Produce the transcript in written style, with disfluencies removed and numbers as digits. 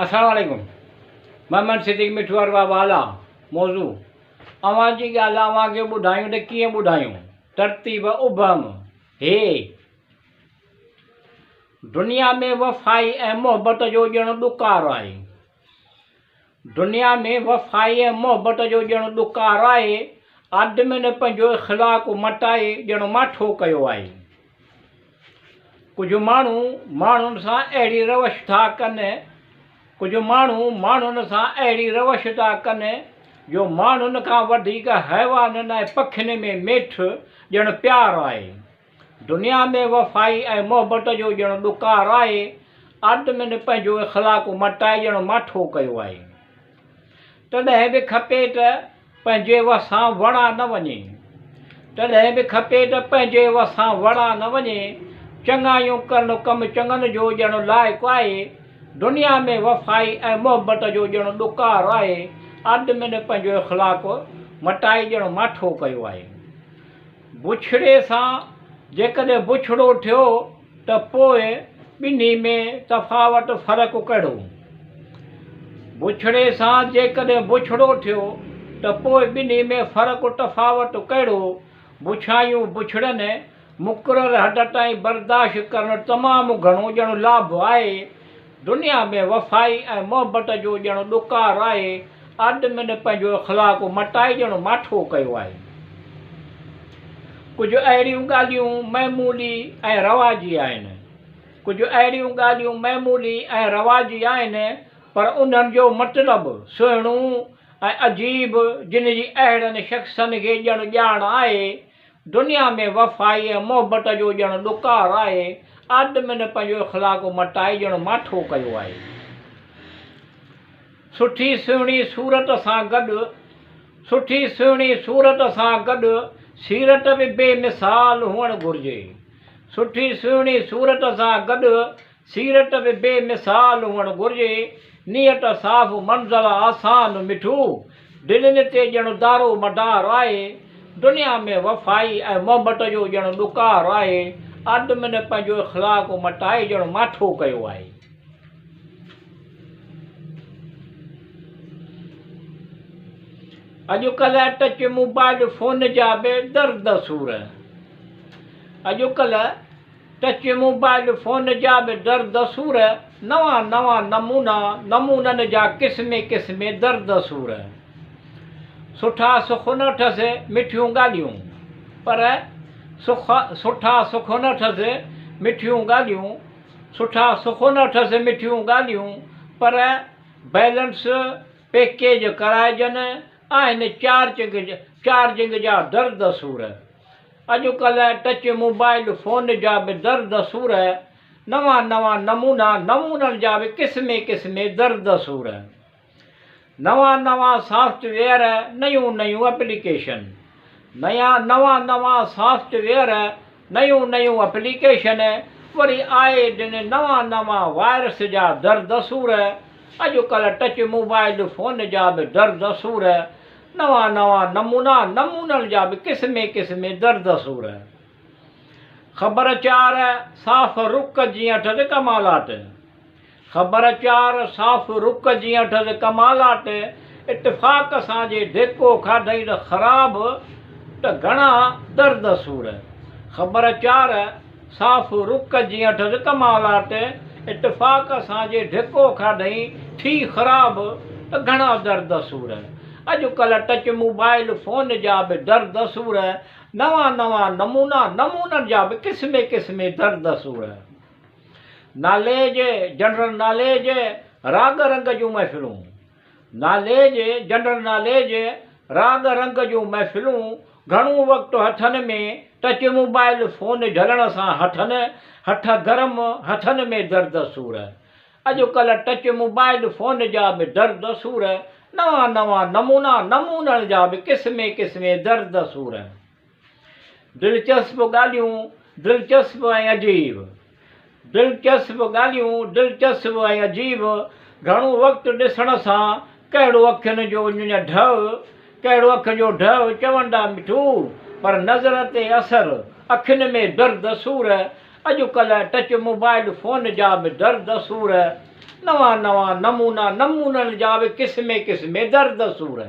السلام عليڪم محمد صديق مٺو ارباب اعليٰ موضوع اوهان جي ڳالهه اوهان کي ٻڌايون ته ڪيئن ٻڌايون ترتيب ابهم هي دنيا ۾ وفائي ۽ محبت جو ڄڻ ڏڪار آهي دنيا ۾ وفائي ۽ محبت جو ڄڻ ڏڪار آهي آدمين پنهنجو اخلاق مٽائي ڄڻ ماٺو ڪيو آهي ڪجهه ماڻهو ماڻهن سان اهڙي روش ٿا ڪن، ڪجهه ماڻهو ماڻهن سان اهڙي روش ٿا ڪن جو ماڻهن کان وڌيڪ حيوانن ۽ پکين ۾ ميٺ ڄڻ پيار آهي. دنيا ۾ وفائي ۽ محبت جو ڄڻ ڏڪار آهي. آدمين پنهنجو اخلاق مٽائي ڄڻ ماٺو ڪيو آهي. تڏهن به کپي ته پنهنجي وسان وڙان نه وڃي. تڏهن به کپي ته پنهنجي وسان وڙان نه وڃي. چڱايون ڪرڻ ڪم چڱن جو ڄڻ لائق آهي. دنيا ۾ وفائي ۽ محبت جو ڄڻ ڏڪار آهي. آدمين پنهنجو اخلاق مٽائي ڄڻ ماٺو ڪيو آهي. بڇڙي سان جيڪڏهن بڇڙو ٿيو ته پوء ٻنهي ۾ تفاوت، فرق، ڪهڙو؟ بڇڙي سان جيڪڏهن بڇڙو ٿيو ته پوء ٻنهي ۾ فرق، تفاوت، ڪهڙو؟ بڇايون بڇڙن مقرر حد تائين برداشت ڪرڻ تمام گهڻو ڄڻ لاڀ آهي. دنيا ۾ وفائي ۽ محبت جو ڄڻ ڏڪار آهي. آدمين پنهنجو اخلاق مٽائي ڄڻ ماٺو ڪيو آهي. ڪجهه اهڙيون ڳالهيون معمولي ۽ رواجي آهن. ڪجهه اهڙيون ڳالهيون معمولي ۽ رواجي آهن، پر انهن جو مطلب سهڻو ۽ عجيب، جن جي اهڙن شخصن کي ڄڻ ڄاڻ آهي. دنيا ۾ وفائي ۽ محبت جو ڄڻ ڏڪار آهي. آدمين پنهنجو اخلاق مٽائي ڄڻ ماٺو ڪيو آهي. سٺي سهڻي صورت سان گڏ سٺي سهڻي صورت سان گڏ سيرت به بي مثال هئڻ گهرجي. سٺي سهڻي صورت سان گڏ سيرت به بي مثال هئڻ گهرجي. نيت صاف منزل آسان مٺو دلين تي ڄڻ دارو مدار آهي. دنيا ۾ وفائي ۽ محبت جو ڄڻ ڏڪار آهي. آدمين پنهنجو اخلاق مٽائي ڄڻ ماٺو ڪيو آهي. اڄڪلهه ٽچ موبائل فون جا به درد سور. اڄڪلهه ٽچ موبائل فون جا به درد سور. نوان نوان نمونا، نمونن جا قسمين قسمين درد سور. سٺا سخن اٿس مٺيون ڳالهيون، پر سٺا سخن اٿس مٺيون ڳالهيون. سٺا سخن اٿس مٺيون ڳالهيون پر بئلنس پيڪيج ڪرائجن آهن چارجنگ جا درد سور اڄڪلهه ٽچ موبائل فون جا به درد سور نوان نوان نمونا نمونن جا به قسمين قسمين درد سور. نوان نوان سافٽ ويئر، نيون نيون اپليڪيشن. نيا نوان نوان سافٽ ويئر، نيون نيون اپليڪيشن، وري آئي ڏن نوان نوان وائرس جا درد سور، اڄڪلهه ٽچ موبائل فون جا به درد سور، نوان نوان نمونا نمونن جا به قسمين قسمين درد سور. خبر چار صاف رڪ جيئن اٺ ڪمالات. خبر چار صاف رڪ جيئن اٺس ڪمالاٽ، اتفاق سان جي ڌڪو کاڌئين ته خراب ته گهڻا درد سور. خبر چار صاف رڪ جيئن اٺس ڪمالاٽ، اتفاق سان جي ڌڪو کاڌئين ٿي خراب ته گهڻا درد سور. اڄڪلهه ٽچ موبائل فون جا به درد سور، نوان نوان نمونا نمونن جا به قسمين قسمين درد سور. ناليج، جنرل ناليج، راڳ رنگ جون محفلون. ناليج، جنرل ناليج، راڳ رنگ جون محفلون، گهڻو وقت هٿن ۾ ٽچ موبائل فون جهلڻ سان هٿن، هٿ گرم، هٿن ۾ درد سور. اڄڪلهه ٽچ موبائل فون جا به درد سور، نوان نوان نمونا نمونن جا به قسمين قسمين درد سور. دلچسپ ڳالهيون دلچسپ ۽ عجيب. دلچسپ ڳالهيون دلچسپ ۽ عجيب گهڻو وقت ڏسڻ سان ڪهڙو اکين جو اڃ ڍء ڪهڙو اکين جو ڍء چوندا مٺو پر نظر تي اثر اکين ۾ درد سور اڄڪلهه ٽچ موبائل فون جا به درد سور نوان نوان نمونا، نمونن جا به قسمين قسمين درد سور.